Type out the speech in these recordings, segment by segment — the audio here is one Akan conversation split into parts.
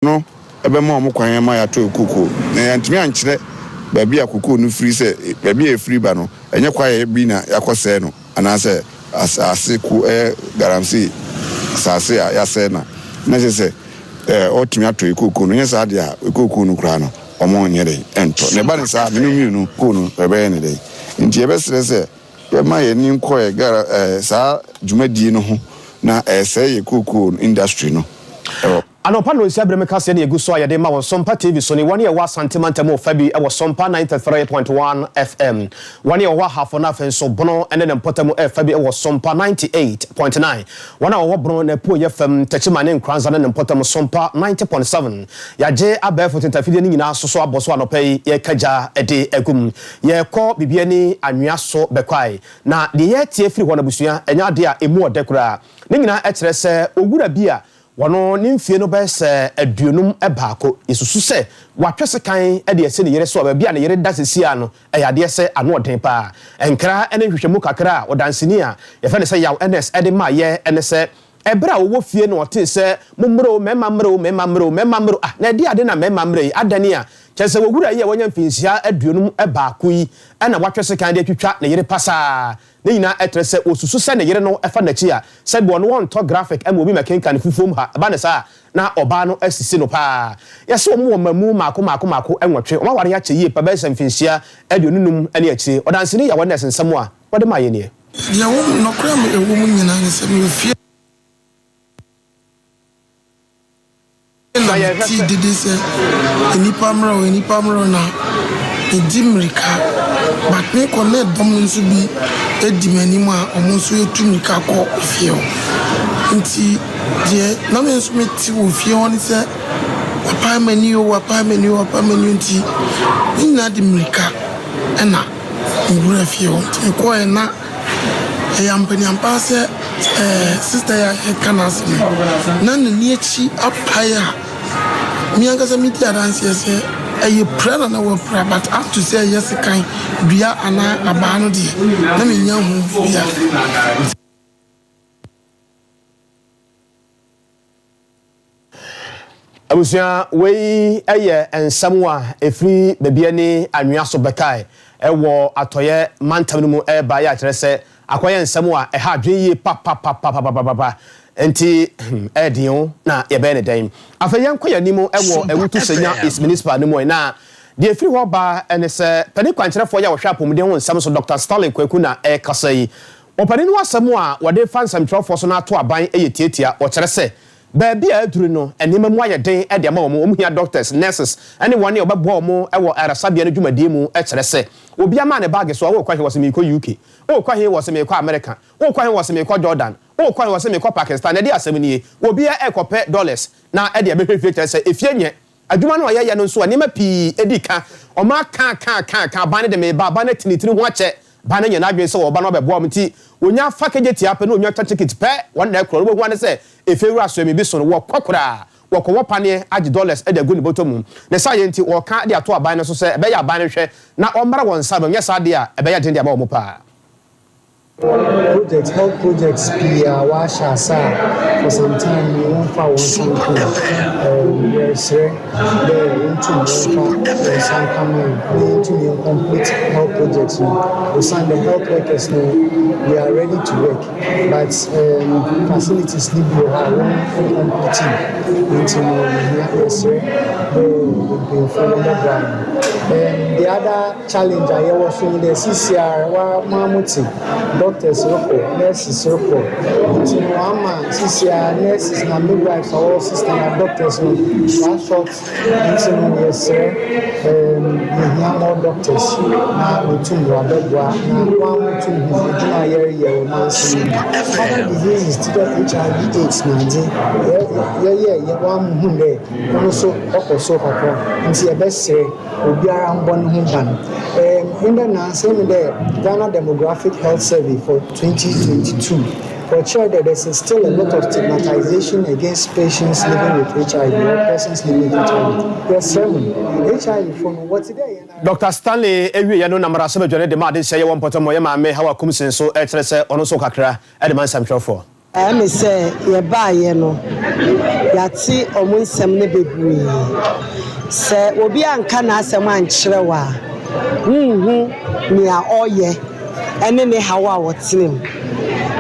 No bɛma wɔn kwan ma yɛatɔ kokoo. Na yɛantumi ankyerɛ baabi a kokoo no firi sɛ baabi a ɛfiri ba no, ɛnyɛ kwaeɛ bi na yɛakɔsɛe no anaasɛ asase ko ɛyɛ galamsey asase a yɛasɛe no a, na kyerɛ sɛ wɔatumi atɔ kokoo no. Nyɛ saa deɛ a, kokoo no koraa no, wɔnyɛ dɛn ntɔ. Na ɛba no saa a, mene mmienu kokoo no yɛbɛyɛ no dɛn? Nti yɛbɛsrɛ sɛ yɛma yɛn ani nkɔ yɛ gara ɛɛ saa dwumadie no ho na ɛresɛe yɛ kokoo industry no ɛwɔ. Anɔpa nnɔnsia berɛ mu kaseɛ na yɛgu so a yɛde ma wɔ Sompa TV so ne wɔn a ɛwɔ Asante mantam mu fa bi wɔ Sompa 93.1 FM, wɔn a wɔwɔ Ahafo na afei nso Bono ne ne mpɔtam fa bi wɔ Sompa 98.9, wɔn a wɔwɔ Bono n'apueeɛ fam, Techiman ne Nkoranza ne ne mpɔtam Sompa 90.7. Yɛagye abɛɛfo ntentafidie no nyinaa so so abɔ so anɔpa yi yɛreka gya de agu mu. Yɛrekɔ Bibiani Anwea so Bɛkwae na deɛ yɛreteɛ firi hɔ no abusua ɛnyɛ adeɛ a ɛmu ɔdɛ koraa. Ne nyinaa kyerɛ sɛ owura bi a Wɔn ne mfie no bɛyɛ sɛ 51. Yɛsusu sɛ watwe sekan de asi ne yere so a baabi a ne yere da seesei ara no, ɛyɛ adeɛ sɛ ano ɔden pa ara. Nkra ne nhwehwɛmu kakra a ɔdanseni a yɛfrɛ no sɛ Yaw Ernest de maeɛ ne sɛ, ɛberɛ a ɔwɔ fie na ɔtee sɛ, Mommrɛ o, mmarima mmrɛ o, mmarima mmrɛ o, mmarima mmrɛ o, ah, na ɛdeɛn ade na mmarima mmrɛ yi adane a kyerɛ sɛ owura yi a wanya mfinhyia 51 yi na watwe sekan de atwitwa ne yere pasaa. Ne nyinaa kyerɛ sɛ osusu sɛ ne yere no fa n'akyi a, sɛbe ɔno ɔntɔ graphic ma obi mmɛkenkan ne fufuom ha. Ɛba no saa a, na ɔbaa no asisi no paa. Yɛse wɔn wɔ mmamu mmaako mmaako mmaako nwɔtwe. Wɔn aware akyɛ yie pa bɛyɛ sɛ mfinhyia 25 ne akyire. Ɔdanseni Yaw Ernest nsɛm a ɔde maa yɛn nie. Deɛ ɛwɔ mu, Nɔkorɛ a ɛwɔ mu nyinaa ne sɛ, mewɔ fie. Na metee dede sɛ nnipa mmerɛw, nnipa mmerɛw na medi mmirika. But mekɔ na ɛdɔm no nso bi di m'anim a wɔn nso retu mmirika kɔ fie hɔ. Nti deɛ na me nso mete wɔ fie hɔ ne sɛ wapae m'ani o, wapae m'ani o, wapae m'ani o nti ne nyinaa de mmirika ɛna mewura fie hɔ. Nti mekɔɛ na Ɛyɛ ampaniampa sɛ ɛɛ sista yi a yɛreka n'asɛm yi, na n'ani akyi apae a me ankasa medi adanseɛ sɛ ɛyɛ pira na na wapira but up to sɛ ɛyɛ sekan dua anaa abaa no deɛ na mennya ho bia. Abusua, wei yɛ nsɛm a ɛfiri Babiani anwea so bɛkae wɔ atɔeɛ mantam no mu reba yɛ akyerɛ sɛ akɔyɛ nsɛm a ɛha adwene yie papapapapapapa. Nti hmm, ɛyɛ den o, na yɛbɛyɛ no dɛn? Afei yɛnkɔ yɛn anim wɔ Awutu Senya East Municipal no mu ɛ, na deɛ ɛfiri hɔ ba ne sɛ panin kwankyerɛfoɔ yi a ɔhwɛ apɔmuden ho nsɛm so Dɔkta Stanley Kwaku na ɛrekasa yi. Ɔpanin no asɛm a wɔde fa nsɛmtwerɛfoɔ so no ato aban yɛ tiatia, ɔkyerɛ sɛ Baabi a aduru no, nneɛma mu ayɛ den de ama wɔn. Wɔhia doctors, nurses, ne wɔn a wɔbɛboa wɔn wɔ ayaresabea no dwumadie mu. Kyerɛ sɛ, obi ama ne baage so a, worekɔ he? Wɔse merekɔ UK. Worekɔ he? Wɔse merekɔ Amerika. Worekɔ he? Wɔse merekɔ Jordan. Worekɔ he? Wɔse merekɔ Pakistan. Ɛdeɛn asɛm nie? Obiara rekɔpɛ dollars na ɛde abɛhwɛ fie. Kyerɛ sɛ, efie nyɛ Adwuma no a yɛyɛ no nso a nneɛma pii di ka. Wɔn aka aka aka aka, aban no de meba, aban no ati ne tiri ho akyɛ, aban no anya n'adwene sɛ wɔba no abɛboa wɔn nti wɔnya fa kegyetia pɛ na wɔnya twa tekit pɛ, wɔn na ɛkorɔ no wobɛhu ara ne sɛ efie wura soɛ bi so no wɔkɔ koraa, wɔkɔwɔ paneɛ agye dollars de agu ne bɔtɔ mu. Ne saa yɛ nti wɔka de ato aban no so sɛ ɛbɛyɛ aban no nhwɛ na wɔmmara wɔn nsa ano, nyɛ saa deɛ a ɛbɛyɛ den de ama wɔn paa. Project, health projects pii a wɔahyɛ ase a for some time ni wɔmmfa hɔn nsa nnka mu. Yɛreserɛ dɛ wontum wɔmfa hɔn nsa nka ma hɛn na yentum yɛn complete health projects no osiandɛ health workers no they are ready to work but facilities no bi wɔ hɔ a wɔnn complete ntsi no yehia yɛserɛ dɛ mpanyimfo wɔmbɔboa hɛn. The other Challenge a yɛwɔ so nye dɛ seseiara woara motse, doctors rokɔ, nurses rokɔ, ntsi no ɔama seseiara nurses na midwives a wɔwɔ system na doctors no wɔashort ntsi no yɛserɛ yehia more doctors na woetum wɔabɛboa na wɔamotum hu edwuma a yɛreyɛ wɔ mansin no mu. Other diseases tse dɛ HIV, AIDS na adze yɛyɛe wɔamuhun dɛ ɔno so ɔkɔ sor kakra ntsi yɛbɛserɛ Obiara mbɔ no ho ban. Ndɛ naansa emi dɛ Ghana Demographic Health Survey for 2022, wɔkyerɛɛ dɛ there's a still a lot of stigmatization against patients living with HIV or persons living with HIV. Yɛserɛ mo, HIV fo no, wɔtse dɛ hɛn ara. Dɔkta Stanley wieɛ no na mmarahyɛbadwa no de ma adesua yɛ wɔ mpɔtam hɔ. Yɛ maame Hawa Kumsi nso kyerɛ sɛ ɔno nso wɔ kakra de ma nsɛmtwerɛfoɔ. Ɛyɛ me sɛ yɛbaeɛ no, yɛate wɔn nsɛm no bebree. Sɛ obi anka n'asɛm ankyerɛ wo a, wonhu nea ɔyɛ ne ne haw a ɔtena mu.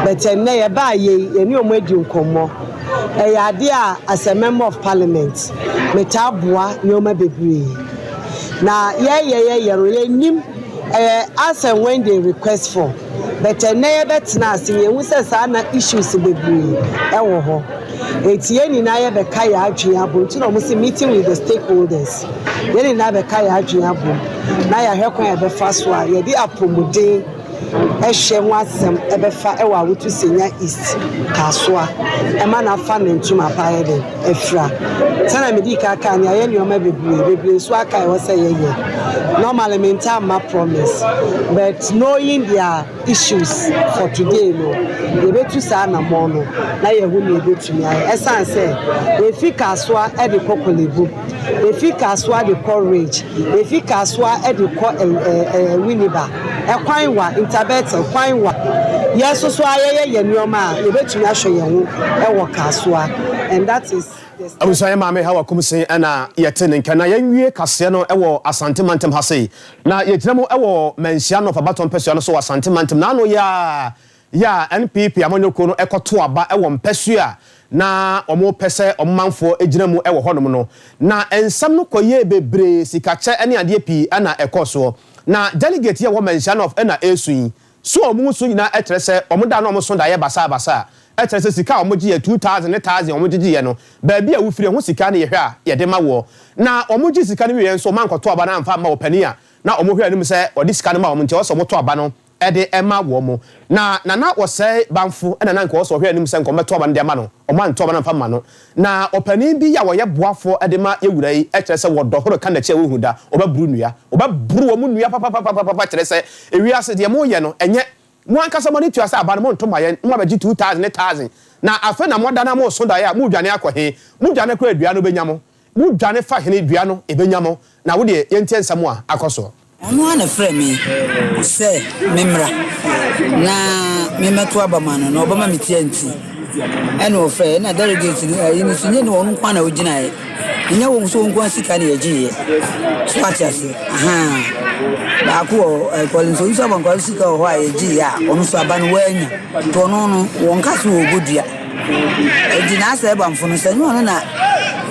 But ɛnnɛ yɛbaeɛ yi, yɛne wɔn adi nkɔmmɔ. Ɛyɛ adeɛ a as a member of parliament, metaa boa nneɛma bebree. Na yɛyɛ yɛyɛ no, yɛnnim, ɛyɛ as and when they request for. But ɛnnɛ yɛbɛtena ase no yɛhu sɛ saa na issues bebree ɛwɔ hɔ. Enti yɛn nyinaa yɛbɛka yɛn adwene abom nti na wɔn se meeting with the stakeholders. Yɛn nyinaa bɛka yɛn adwene abom na yɛahwɛ kwan a yɛbɛfa so a yɛde apɔmuden ɛhwɛ ho asɛm ɛbɛfa ɛwɔ Awutu Senya East Kasoa ɛma no afa ne ntoma pa ayɛ dɛn afira. Sɛnea medi kan kaa no yɛayɛ nneɛma bebree, bebree nso aka a ɛwɔ sɛ yɛyɛ. Normally mentaa mma promise but knowing their issues for today no, yɛbɛtu saa anammɔn no na yɛahu nea yɛbɛtumi ayɛ. Ɛsiane sɛ yɛfi Kasoa de kɔ Korle Bu, yɛfi Kasoa de kɔ Ridge, yɛfi Kasoa de kɔ Winneba, ɛkwan wa, Interbetel, kwan wa. Yɛn nso so a yɛyɛ yɛn nneɛma a yɛbɛtumi ahwɛ yɛn ho wɔ Kasoa and that is the step. Abusua yɛ maame Hawa Kumsin ɛna yɛte ne nka na yɛnwie kaseɛ no wɔ Asante mantam ha sei. Na yɛgyina mu wɔ Manhyia North abatoɔ mpɛsua no so wɔ Asante mantam. N'ano yɛ a yɛ a NPP amanyɔkuo no kɔto aba wɔ mpɛsua a na wɔpɛ sɛ wɔn manfoɔ gyina mu wɔ hɔnom no. Na nsɛm no kɔyɛɛ bebree, sikakyɛ ne adeɛ pii na ɛkɔɔ soɔ. Na delegate yi a ɛwɔ Manhyia North na ɛresu yi, so a wɔn su nyinaa kyerɛ sɛ wɔn da no a wɔso daeɛ basabasa a ɛkyerɛ sɛ sika a wɔgyeeɛ 2000 ne 1000 a wɔgyegyeeɛ no, baabi a wofiri ɛho sika ne yɛhwɛ a yɛde ma woɔ. Na wɔgye sika no wieeɛ nso wɔankɔto aba no amfa amma ɔpanin a na wɔhwɛ anim sɛ ɔde sika no ma wɔn nti ɛwɔ sɛ wɔto aba no de ma wɔn. Na Nana Osei Bamfo na na anka ɔwɔ sɛ ɔhwɛ anim sɛ anka wɔbɛto aba no de ama no, wɔanto aba no amfa amma no. Na ɔpanin bi a ɔyɛ boafoɔ de ma yɛn wura yi kyerɛ sɛ wɔdɔ horo ka n'akyi a wɔnhu da, wɔbɛboro nnua, wɔbɛboro wɔn nnua papapapapa kyerɛ sɛ ewiase deɛ moreyɛ no ɛnyɛ mo ankasa mo ani tua sɛ aba no monto mma yɛn na moabɛgye 2000 ne 1000 na afei na moada na moreso daeɛ a moredwane akɔ he? Modwane koraa a dua no bɛnya mo. Mo dwane fa hene dua no ɛbɛnya mo, na wo deɛ yɛntie nsɛm a akɔ soɔ. Ɔno ara na ɛfrɛɛ me sɛ memmra na memmɛto aba ma no, na ɔbɛma me tia nti ɛna ɔfrɛɛ. Ɛna delegate no ayi no so nyɛ ne ɔno nko ara na ɔgyinaeɛ, ɛnyɛ wɔn so wɔn nko ara sika na yɛgyeeɛ. So ate aseɛ? Ahaa. Baako wɔ hɔ, Collins Owusu Abankwa sika wɔ hɔ a yɛgyeeɛ a ɔno nso aba no wannya. Nti ɔno no wɔnka so wɔbɔ dua. Enti na asɛ Ebamfo no sɛ nyɛ ɔno na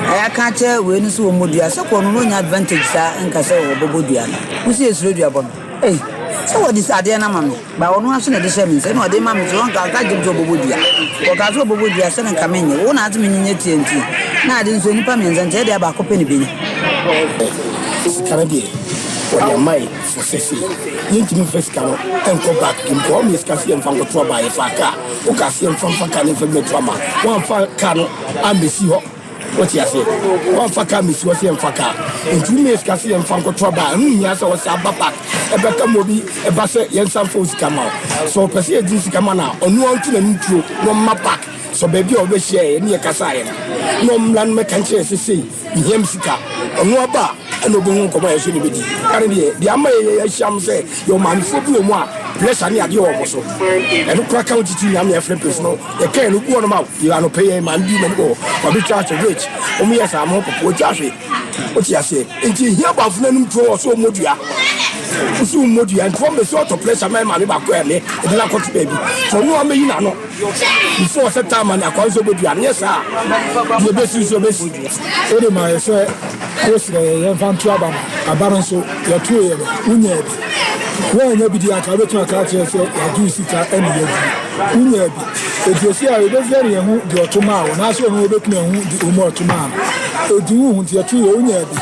ɛaka akyerɛ wei no sɛ wɔmmɔ dua sɛ kɔ no na ɔnya advantage saa nka sɛ ɔbɛbɔ dua no. Wo sɛ yɛsuro duabɔ no. Ei, sɛ wɔde sɛ adeɛ no ama me, ba ɔno ara so na ɛde hyɛ me nsa na ɔde ma me so ɔnka ɔnka gyem sɛ ɔbɛbɔ dua. Ɔkaa sɛ ɔbɛbɔ dua sɛ na nka menyɛ. Wo na ase menyenyɛ tia nti na ade nso nnipa mmiɛnsa nti ɛdeɛ baako pɛ na ɛbɛnya. Sika no deɛ wɔde ama yɛ for sɛsei yɛntumi mfa sika no nkɔ back bio because wɔn yɛ sika sɛ yɛmfa nkɔto aba yɛfaa kaa. Woka sɛ yɛmfa mfa kaa no mfa bi mɛto ama woamfa kaa no ammɛsi hɔ wote aseɛ woamfa kaa mmɛsi hɔ sɛ yɛmfa kaa nti womɛ sika sɛ yɛmfa nkɔto aba a ɛho nhia sɛ wɔsɛ aba park ɛbɛka ma obi ɛba sɛ yɛnsa mfa wo sika ma wo sɛ ɔpɛ sɛ yɛgye sika ma no a ɔno ara nto n'anim tuo na ɔmma park sɛ baabi a ɔbɛhyia yɛ ne yɛkasaeɛ no na ɔmmra no mɛka nkyerɛ sɛ sei mehia me sika ɔno aba a ɛna ɔbɛhu nkɔmmɔ a yɛso ne bɛdi ɛne deɛ deɛ ama yɛ yɛahyia m sɛ yɛwɔ maamefoɔ bi wɔ mu a pressure ne adeɛ wɔ wɔn so ɛno kora ka ho titi nyame ɛfrɛ mpɛsi no yɛkae no guɔ no ma yɛ anɔpɛ yɛ maame bi mani wɔ ɔbɛtwa ahwɛ rich wɔn yɛ saa mo pɔpɔ wɔtwa ahwɛ wote aseɛ nti ehia baafo no anim tuo wɔ so ɔmmɔ dua wosi mmɔ dua nti wɔn bɛsi ɔtɔ pressure ma maame baako ɛmɛ ɛde no akɔto baabi nti ɔno amɛyi n'ano before sɛ time ne akwa nso bɛdua no yɛ saa deɛ ɛbɛsi nso ɛbɛsi. Wode ma yɛ sɛ wosrɛ yɛ yɛmfa nto aba no, aba no nso yɛtoeɛ no, wonyaa bi. Woannya bi deɛ anka wobɛtumi aka akyerɛ sɛ yɛagye wo sika ne yɛadi. Wonyaa bi. Enti ɛsi a yɛbɛfiri ne yɛho deɛ ɔto maa wo, anaasɛ ɔno ɔbɛtumi ahu deɛ ɔmu a ɔto maa no. Enti wohu nti yɛtoeɛ, wonyaa bi.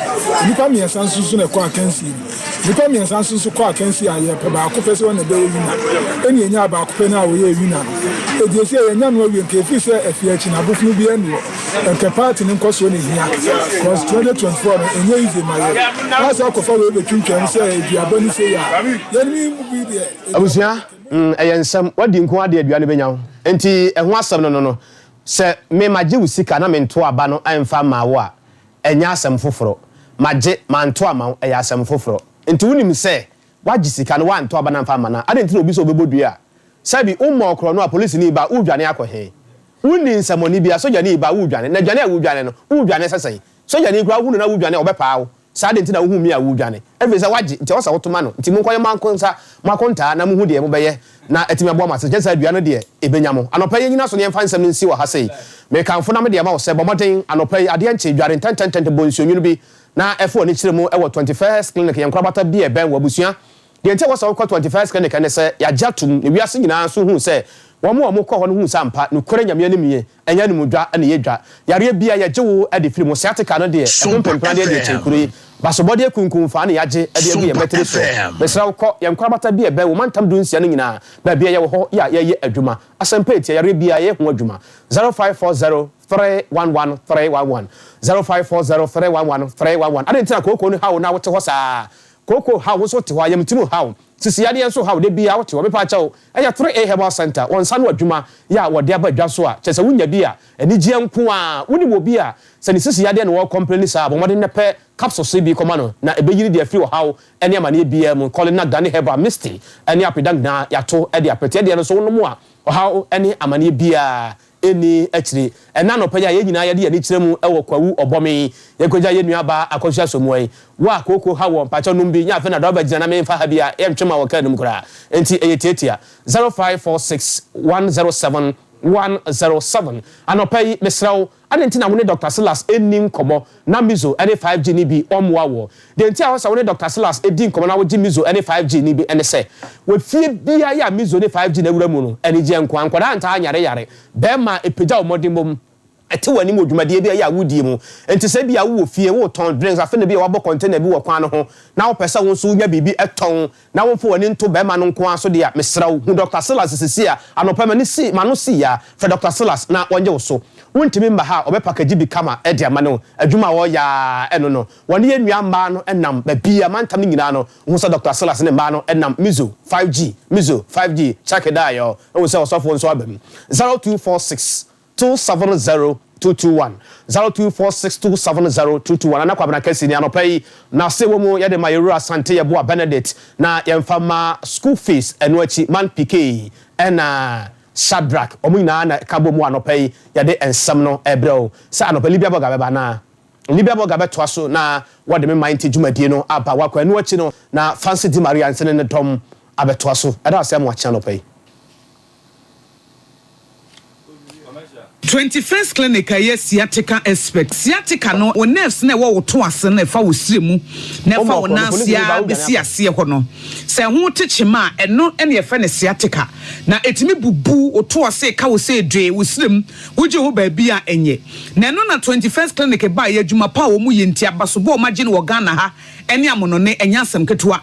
Nnipa mmiɛnsa nso so na ɛkɔ akansie no. Nnipa mmiɛnsa nso so kɔ akansie a yɛpɛ baako pɛ sɛ ɔno na ɛbɛyɛ wina. Ɛnna yɛnyaa baako pɛ no a ɔyɛɛ wina no. Enti ɛsi a yɛanya no awie nka ɛfiri sɛ afie akyi no abofono biara nni hɔ. Nka party no nkɔsoɔ na ɛhia cause 2024 no ɛnyɛ easy ma yɛn. Woasɛ akɔfa wei bɛtwintwam sɛ aduaba ne sei a, yɛnom mu bi deɛ aduaba Abusua, mm, ɛyɛ nsɛm. Woadi nko ara de adua no bɛnya wo. Enti ɛho asɛm no no no, sɛ me magye wo sika na mentoo aba no amfa mmaa wo a, ɛnyɛ asɛm foforɔ. Magye, manto ama wo, ɛyɛ asɛm foforɔ. Enti wonim sɛ woagye sika no, woanto aba no amfa amma no a, adɛn nti na obi sɛ ɔbɛbɔ dua a, sɛbi wommɔɔ korɔno a polisini ba a, woredwane akɔ he? Wonni nsɛmmɔne biara, sogyani ba, woredwane, na dwane a woredwane no, woredwane sɛ sɛn? Sogyani koraa, wohu no na woredwane a, ɔbɛpaa wo. Saa ade nti na wohu me a woredwane, ɛfiri sɛ woagye, nti ɛwɔ sɛ woto ma no. Nti monkɔyɛ mo ankasa mo akontaa na monhu deɛ mobɛyɛ na atumi aboa mo ase, kyerɛ sɛ dua no deɛ, ɛbɛnya mo. Anɔpa yi, yɛnnyina so na yɛmfa nsɛm no nsi wɔ ha sei. Mekamfo na mede ama wo sɛ, bɔ mmɔden anɔpa yi, adeɛ nkye, dware ntɛntɛntɛntɛm, bɔ nsuonwunu bi, na fa w'ani kyerɛ mu wɔ 21st Clinic, yɛn nkorabata bi a ɛbɛn w'abusua. Deɛ nti a ɛwɔ sɛ wokɔ 21st Clinic ne sɛ, yɛagye atom, na wiase nyinaa nso hu sɛ wɔn a wɔkɔ hɔ no hu sɛ ampa, nokorɛ Nyame anim nie, ɛnyɛ animdwa na ɛyɛ dwa. Yareɛ biara, yɛgye wo de firi mu. Sciatica no deɛ, ɛho mpempena deɛ kyɛn kuro yi. Basobɔdeɛ kunkumfaa na yɛagye de agu yɛn mmatiri soɔ. Mesrɛ wo, kɔ yɛn nkorabata bi a ɛbɛn wo mantam dunsia no nyinaa, baabi a yɛwɔ hɔ yi a yɛyɛ adwuma. Asɛmpa etia, yareɛ biara, yɛyɛ ho adwuma. 0540 311 311, 0540 311 311. Adɛn nti na kooko no haw wo na wote hɔ saa? Kooko haw wo nso wote hɔ, ayamtim haw, sisi yadeɛ nso haw, da biara wote hɔ. Mepa kyɛw, ɛyɛ 3A Herbal Centre, wɔn nsa ano adwuma yɛ a wɔde aba dwa so a, kyerɛ sɛ wonya bi a, anigyeɛ nko ara. Wonim obi a sɛ ne sisi yadeɛ na ɔrekɔmpleni saa a, bɔ mmɔden na pɛ capsules yi bi kɔma no, na ɛbɛyi no de afiri ɔhaw ne amaneɛ biara mu. Colina Gane Herbal, Misty ne Apeda nyinaa yɛato de apete. Ɛdeɛ no nso wonom a, ɔhaw ne amaneɛ biara nni akyiri. Ɛnnɛ anɔpa yi a yɛn nyinaa yɛde yɛn ani kyerɛ mu wɔ Kwawu Ɔbɔme yi, yɛnkɔgya yɛn nua baa Akosua Asomuah yi. Wo a kooko ha woɔ, mpakyɛw nom bi, nyɛ afei na dɔrɔba gyina na memfa ha bi a, yɛntwe ma wɔ kaa no mu koraa. Enti ɛyɛ tiatia. 0546 107 107. Anɔpa yi, mesrɛ wo, adɛn nti na wo ne Dɔkta Silas nni nkɔmmɔ na Mizo ne 5G no bi ɔmmoa woɔ? Deɛ nti a ɛwɔ sɛ wo ne Dɔkta Silas di nkɔmmɔ na wogye Mizo ne 5G no bi ne sɛ, wɔ fie biara yi a Mizo ne 5G no awura mu no, anigyeɛ nko ara, nkwadaa ntaa nyareyare, bɛrima ɛpagya wo mmɔdemmɔ mu, ɛte w'anim wɔ dwumadie bi a ɛyɛ a wodie mu. Enti sɛ ebia wowɔ fie, woretɔn drinks, afei na ebia wɔabɔ container bi wɔ kwan no ho na wopɛ sɛ wo nso wonya biribi tɔn na womfa w'ani nto barima no nko ara so deɛ a, mesrɛ wo, hu Dɔkta Silas seesei a anɔpa yi m'ani sii, m'ano sii a, frɛ Dɔkta Silas na ɔnnye wo so. Wontumi mma ha a, ɔbɛpakagyi bi kama de ama no. Adwuma a ɔreyɛ ara, ɛno no. Wɔne yɛn nua mmaa no nam baabi a mantam no nyinaa no, wohu sɛ Dɔkta Silas ne mmaa no nam Mizo 5G, Mizo 5G, check it out, yo. Wohu sɛ ɔsɔfoɔ nso aba mu. 0246 270 221 0246 270 221 Nana Kwabena Kɛse ni anɔpa yi n'ase wɔ mu yɛde ma Yɛwura Asante Yeboah Benedict na yɛmfa ma school fees ɛno akyi Man PK ɛna Shadrack wɔn nyinaa na ɛka bɔ mu anɔpa yi yɛde nsɛm no ɛbrɛ wo sɛ anɔpa Libya Burger bɛba anaa Libya Burger bɛtoa so na wɔde me man ti dwumadie no aba wakɔ ɛno akyi no na Fancy Di Maria nse ne ne dɔm abɛtoa so ɛda ase ama wakye anɔpa yi. 21st Clinic a ɛyɛ sciatica expert. Sciatica no, wo nerves no a ɛwɔ wo to ase no a ɛfa wo srɛ mu na ɛfa wo nan ase ara bɛsi aseɛ hɔ no, sɛ ɛho te kyema a, ɛno na yɛfrɛ no sciatica. Na ɛtumi bubu wo to ase, ɛka wo sɛ dwee, wo srɛ mu, wogye hɔ baabi a ɛnyɛ. Na ɛno na 21st Clinic baeɛ, adwuma pa a wɔyɛ nti, abasobɔ a wɔagye no wɔ Ghana ha ne amonɔne, ɛnyɛ asɛm ketewa.